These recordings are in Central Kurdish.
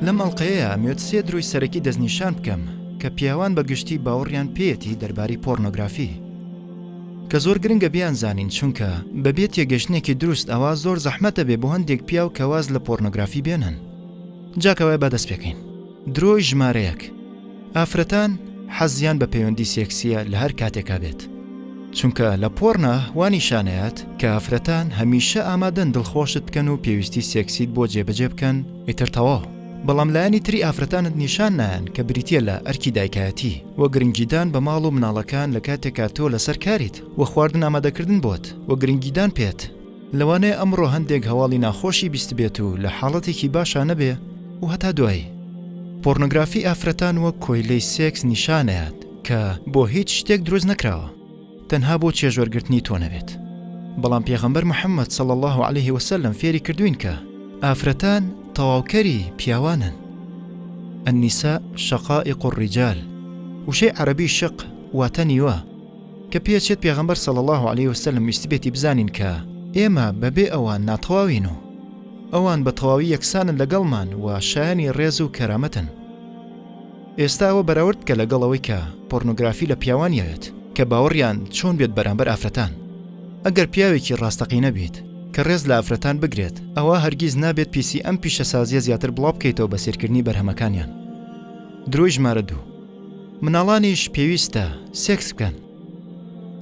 لەم ئەڵقەیەیا ئەمەوێت سێ درۆی سەرەکی دەستنیشان بکەم کە پیاوان بە گشتی باوەڕیان پێیەتی دەربارەی پۆڕنۆگرافی. کە زۆر گرنگە بیانزانین چونکە بەبێ تێگەشتنێکی دروست ئەوا زۆر زەحمەتە بێ بۆ هەندێک پیاو کە واز لە پۆڕنۆگرافی بێنن. جا کەوایە با دەست پێکەین. درۆی ژمارە یەک، ئافرەتان حەزیان بە پەیوەندی سێکسیە لە هەر کاتێکا بێت. چونکە لە پۆڕنا وا نیشانەیات کە ئافرەتان هەمیشە ئامادەن دڵخۆشت بکەن و پێویستی سێکسیت بۆ جێبەجێ بکەن ئیتر تەواو. بەڵام لایەنی تری ئافرەتانت نیشان نایەن کە بریتیە لە ئەرکی دایکایەتی و گرنگیدان بە ماڵ و مناڵەکان لە کاتێکا تۆ لەسەر کاریت و خواردن ئامادەکردن بۆت و گرنگیدان پێت. لەوانەیە ئەمڕۆ هەندێک هەواڵی ناخۆشی بیستبێت و لە حاڵەتێکی باشا نەبێ و هەتا دوایی. پۆرنۆگرافی ئافرەتان وەک کۆیلەی سێکس نیشانەیات کە بۆ هیچ شتێک دروست نەکراوە تەنها بۆ چێژوەرگرتنی تۆ نەبێت. بەڵام پێغەمبەر محمد صلی اللە علیه وسلم فێری کردوین کە ئافرەتان تەواوکەری پیاوانن، النساء شقائق الرجال، وشەی عەرەبی شق واتە نیوە، کە پێچێت پێغەمبەر صلی اللە علیه وسلم ویستبێتی بزانین کە ئێمە بەبێ ئەوان ناتەواوین و ئەوان بە تەواوی یەکسانن لەگەڵمان و شایەنی ڕێز و کەرامەتن. ئێستا ئەوە بەراورد بکە لەگەڵ ئەوەی کە پۆرنۆگرافی لە پیاوان یەوێت کە باوەڕیان چۆن بێت بەرامبەر ئافرەتان. ئەگەر پیاوێکی ڕاستەقینە بیت کە ڕێز لە ئافرەتان بگرێت ئەوا هەرگیز نابێت پیسی ئەم پیشەسازیە زیاتر بڵاو بکەیتەوە بە سەیرکردنی بەرهەمەکانیان. درۆی ژمارە دوو. مناڵانیش پێویستە سێکس بکەن.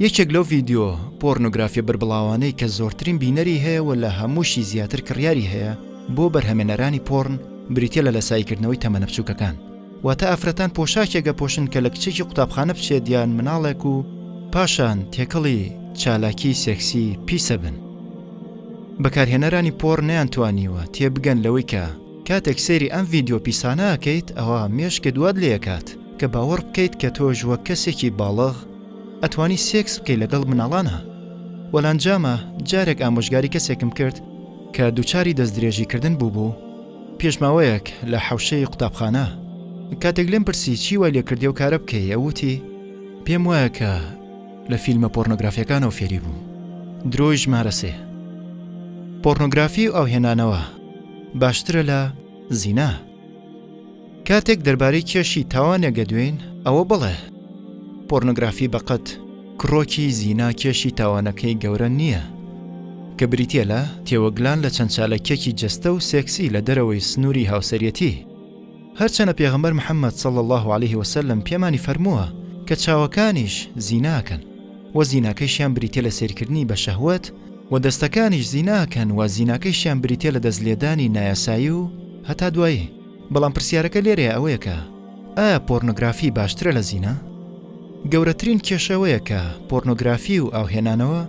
یەکێک لەو ڤیدیۆ پۆرنۆگرافیە بەربڵاوانەی کە زۆرترین بینەری هەیە و لە هەمووشی زیاتر کڕیاری هەیە بۆ بەرهەمێنەرانی پۆرن بریتیە لە لەساییکردنەوەی تەمەنە بچووکەکان واتە ئافرەتان پۆشاکێک ئەپۆشن کە لە کچێکی قوتابخانە بچێت یان مناڵێک و پاشان تێکەڵی چالاکی سێکسی پیسە بن. بەکارهێنەرانی پۆڕن نەیانتوانیوە تێبگەن لەوەی کە کاتێک سەیری ئەم ڤیدیۆ پیسانە ئەکەیت ئەوا مێشکت وات لێئەکات کە باوەڕ بکەیت کە تۆش وەک کەسێکی باڵغ ئەتوانی سێکس بکەی لەگەڵ مناڵانا وە لەئەنجاما جارێک ئامۆژگاری کەسێکم کرد کە دووچاری دەستدرێژی کردن بووبوو پێش ماوەیەک لە حەوشەی قوتابخانە کاتێک لێم پرسی چی وای لێکردی ئەو کارە بکەی ئەو وتی پێم وایە کە لە فیلمە پۆرنۆگرافیەکانەوە فێری بووم. درۆی ژمارە سێ پۆرنۆگرافی و ئاوهێنانەوە باشترە لە زینا. کاتێک دەربارەی کێشی تاوانێک ئەدوێین ئەوە بڵێ پۆرنۆگرافی بەقەد کڕۆکی زینا کێشی تاوانەکەی گەورە نییە کە بریتیە لە تێوەگلان لە چەند چالاکیەکی جەستە و سێکسی لە دەرەوەی سنووری هاوسەریەتی. هەرچەنە پێغەمبەر محمد صلی اللە علیه وسلم پێمانی فەرمووە کە چاوەکانیش زینا ئەکەن وە زیناکەیشیان بریتیە لە سەیرکردنی بە شەهوەت وە دەستەکانیش زینا ئەکەن وە زیناکەیشیان بریتیە لە دەست لێدانی نایاسایی و هەتا دوایی بەڵام پرسیارەکە لێرەیە ئەوەیە کە ئایا پۆرنۆگرافی باشترە لە زینا؟ گەورەترین کێشە ئەوەیە کە پۆرنۆگرافی و ئاوهێنانەوە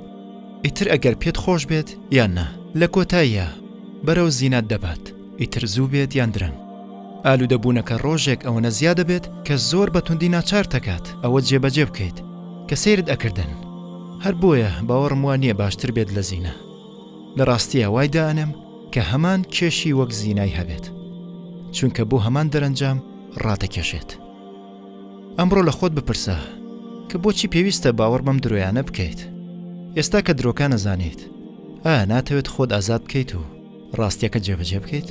ئیتر ئەگەر پێت خۆش بێت یان نا لە کۆتاییا بەرەو زینات دەبات. ئیتر زوو بێت یان درەنگ ئالوودەبوونەکە ڕۆژێک ئەوەنە زیاد دەبێت کە زۆر بە توندی ناچارتەکات ئەوە جێبەجێ بکەیت کە سەیرت ئەکردن هەر بۆیە باوەڕم وا نییە باشتر بێت لە زینا لە ڕاستییا وای دائەنێم کە هەمان کێشی وەک زینای هەبێت چونکە بۆ هەمان دەرەنجام ڕاتەکێشێت. ئەمڕۆ لە خۆت بپرسە کە بۆچی پێویستە باوەڕ بەم درۆیانە بکەیت ئێستا کە درۆکان ئەزانیت ئایا ناتەوێت خۆت ئازاد بکەیت و ڕاستیەکە جێبەجێ بکەیت؟